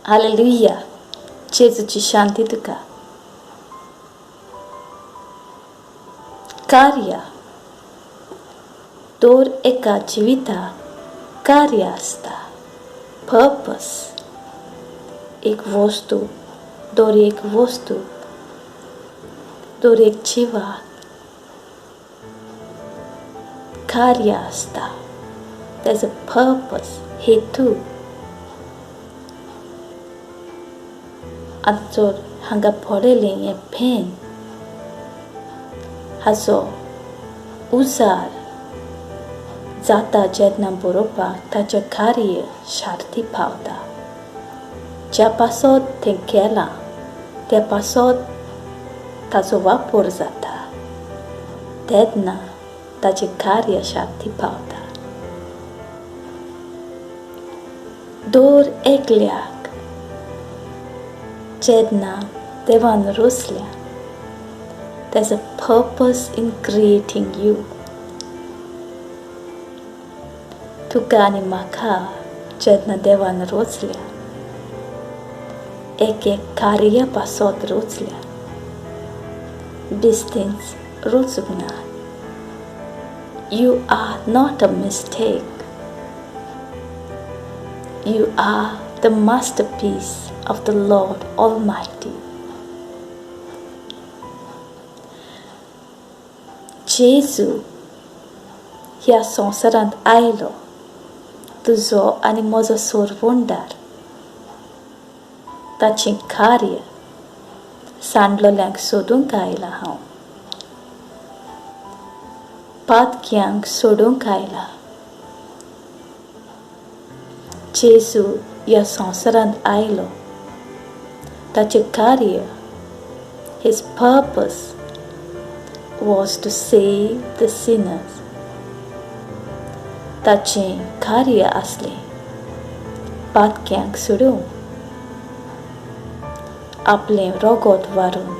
Hallelujah. जेजूची शांती तुका. कार्य दर एका जिविता कार्य आसता, पर्पस. एक वस्तू, दर एक वस्तू, दर एक जिवाक कार्य आसता. There's a purpose, हेतू. आतां जर हांगा पळयलें, हें पेन हाचो उजार जाता जेन्ना बरोवपाक, ताचें कार्य शार्ती पावता. ज्या पासत तें केलां त्या पासत ताचो वापर जाता तेन्ना ताचें कार्य शार्ती पावता. दर एकल्याक जेन्ना देवान रोसल्या, there's a purpose in creating you. तुका आनी म्हाका जेन्ना देवान रोचल्या, एक एक कार्या पासत रोचल्या, बेश्टेंच रोचूंक ना. You are not a mistake. You are the masterpiece of the Lord Almighty. जेजू ह्या संवसारांत आयलो, तुजो आनी म्हजो सोरवणदार. ताचें कार्य, सांडलोल्यांक सोदूंक आयला हांव, पातक्यांक सोडूंक आयला. जेजू ह्या संवसारांत आयलो, ताचें कार्य, his purpose was to save the sinners. ताचें कार्य आसलें पातक्यांक सोडूंक, आपलें रोगोत वारून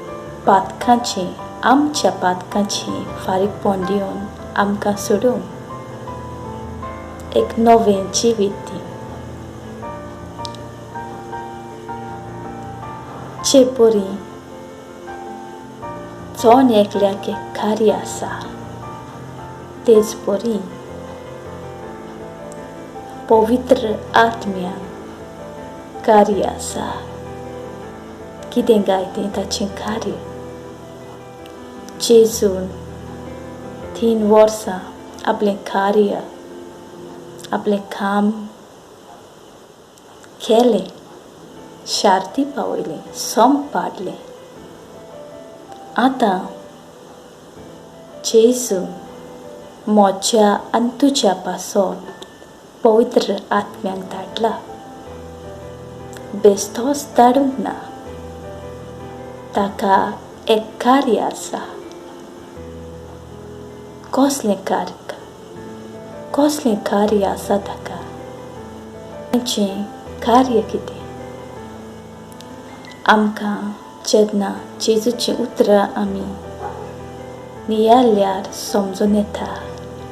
पातकांचें, आमच्या पातकांचें फारीकपण दिवन आमकां सोडूंक, एक नवें जिवीत दिवंक. जे परी जण एकल्याक एक कार्य आसा, तेच परी पवित्र आत्म्यान कार्य आसा. कितें काय तें ताचें कार्य? जेजून 3 वर्सां आपलें कार्य, आपलें काम केलें, शार्ती पावयलें, सोंप पाडलें. आतां जेजू म्हज्या आनी तुज्या पासत पवित्र आत्म्यांक धाडला. बेश्टोच धाडूंक ना, ताका एक कार्य आसा. कसलें कार्य? कसलें कार्य आसा ताका? ताचें कार्य कितें? आमकां जेन्ना जेजूचीं उतरां आमी नियाळ्यार समजून येता.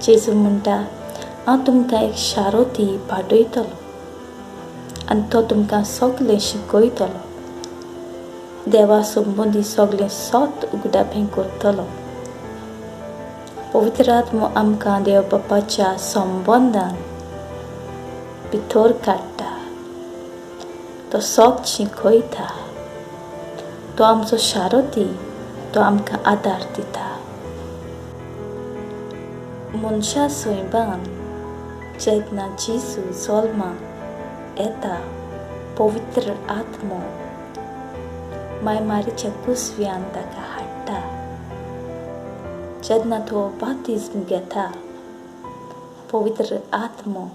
जेजू म्हणटा, हांव तुमकां एक शारोती पाठयतलो आनी तो तुमकां सगळें शिकयतलो, देवा संबंदी सगळें सत उगडापें करतलो. पवित्र आत्मो आमकां देव बापाच्या संबंदान भितर काडटा, तो सत शिकयता, तो आमचो शारोती, तो आमकां आदार दिता. मनशा सैबान जेन्ना जेजू जल्माक येता, पवित्र आत्मो मायमारीच्या कुसव्यान ताका हाडटा. जेन्ना तो बातिज्म घेता, पवित्र आत्मो,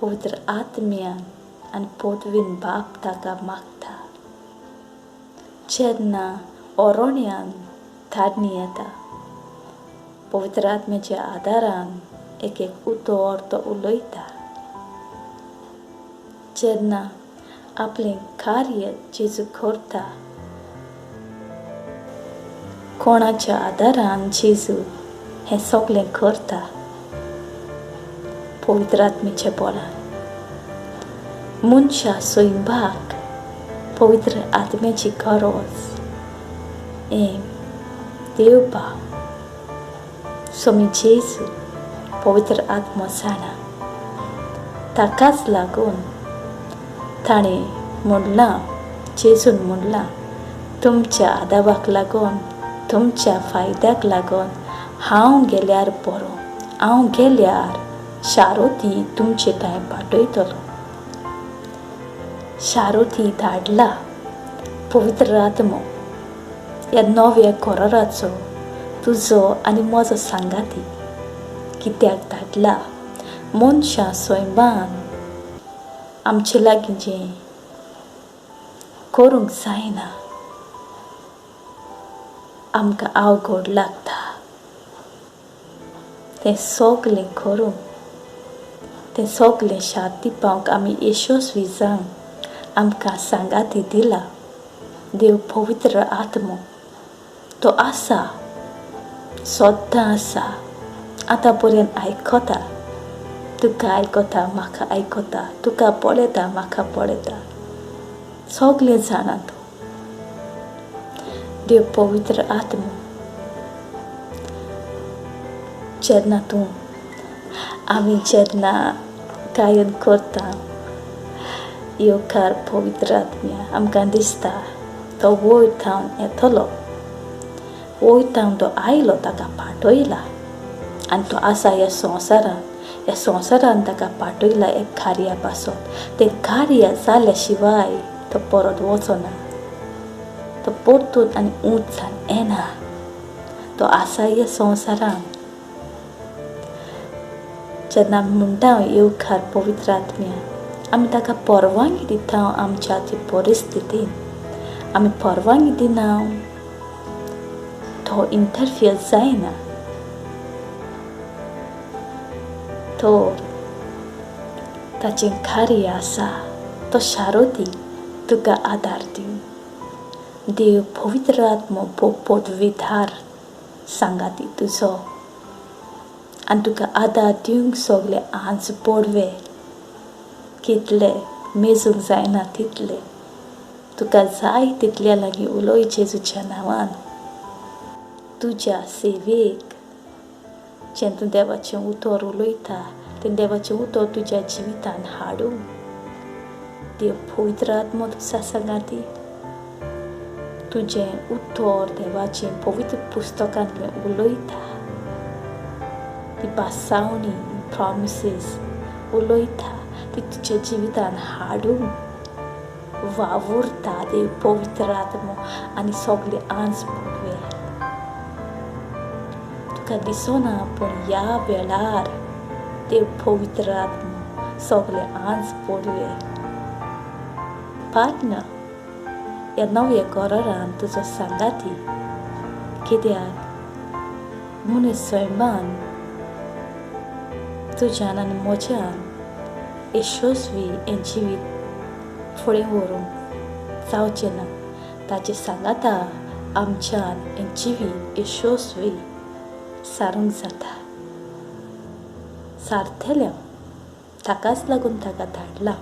पवित्र आत्म्यान आनी पदवीन बाप ताका मागता. जेन्ना ओरोण्यान धाडणी येता, पवित्र आत्म्याच्या आदारान एक एक उतर तो उलयता. जेन्ना आपलें कार्य जेजू करता, कोणाच्या आदारान जेजू हें सगळें करता? पवित्र आत्म्याच्या बळान. मनशा सैंबाक पवित्र आत्म्याची गरज हें देव बाप स्वामी जेजू पवित्र आत्मो जाणा. ताकाच लागून ताणें म्हणलां, जेजून म्हणलां, तुमच्या आदावाक लागून, तुमच्या फायद्याक लागून हांव गेल्यार बरो, हांव गेल्यार शारोती तुमचे थंय पाठयतलो. शारोती धाडला पवित्र आत्मो ह्या नव्या कराराचो तुजो आनी म्हजो सांगाती. कित्याक धाडला? मनशां सैमान आमचे लागीं जें करूंक जायना, आमकां अवघड लागता, तें सगलें करूंक, तें सगलें शांती पावंक आमी यशस्वी जावंक आमकां सांगाती दिला देव पवित्र आत्मो. तो आसा, सद्दां आसा, आतां पर्यंत आयकता, तुका आयकता, म्हाका आयकता, तुका पळयता, म्हाका पळयता, सगलें जाणा तो देव पवित्र आत्मो. जेन्ना तूं आमी जेन्ना गायन करता येवकार पवित्र आत्म्या, आमकां दिसता तो वयर थावन येतलो, वयर थावन तो आयलो, ताका पाठयला आनी तो आसा ह्या संवसारान. ह्या संवसारान ताका पाठयला एक कार्या पासत. तें कार्य जाल्या शिवाय तो परत वचना, तो परतून आनी उंच जावन येना. तो आसा ह्या संवसारान. जेन्ना आमी म्हणटा येवकार पवित्र आत्म्या, आमी ताका परवानगी दिता आमच्या ती परिस्थितीन. आमी परवानगी दिना, तो इंटरफियर जायना, तो ताचें कार्य आसा, तो शारोती तुका आदार दिवन. देव पवित्र आत्मो पदवीधार सांगाती तुजो आनी तुका आदार दिवंक सगले आंज पडवे कितले मेजूंक जायना तितले तुका जाय तितल्या लागीं उलोय जेजूच्या नांवान. तुज्या सेवेक जें तूं देवाचें उतर उलयता तें देवाचें उतर तुज्या जिवितान हाडूंक देव पवित्र आत्मो तुजा सांगाती. तुजें उतर देवाचें पवित्र पुस्तकांतलें उलयता, ती भासावणी प्रोमिसीस उलयता, ती तुज्या जिवितान हाडूंक वावुरता देव पवित्र आत्मो आनी सगळे आंज पडवे. तुका दिसना पूण ह्या वेळार देव पवित्र आत्मो सगळे आंज पडवे. पार्टनर ह्या नव्या करारान तुजो सांगाती. कित्याक मनीस सैमान तुज्यान आनी म्हज्यान यशस्वी हें जिवीत फुडें व्हरूंक जावचें ना. ताचे सांगाता आमच्यान हें जिवीत यशस्वी सारूंक जाता, सारतलें. ताकाच लागून ताका धाडला.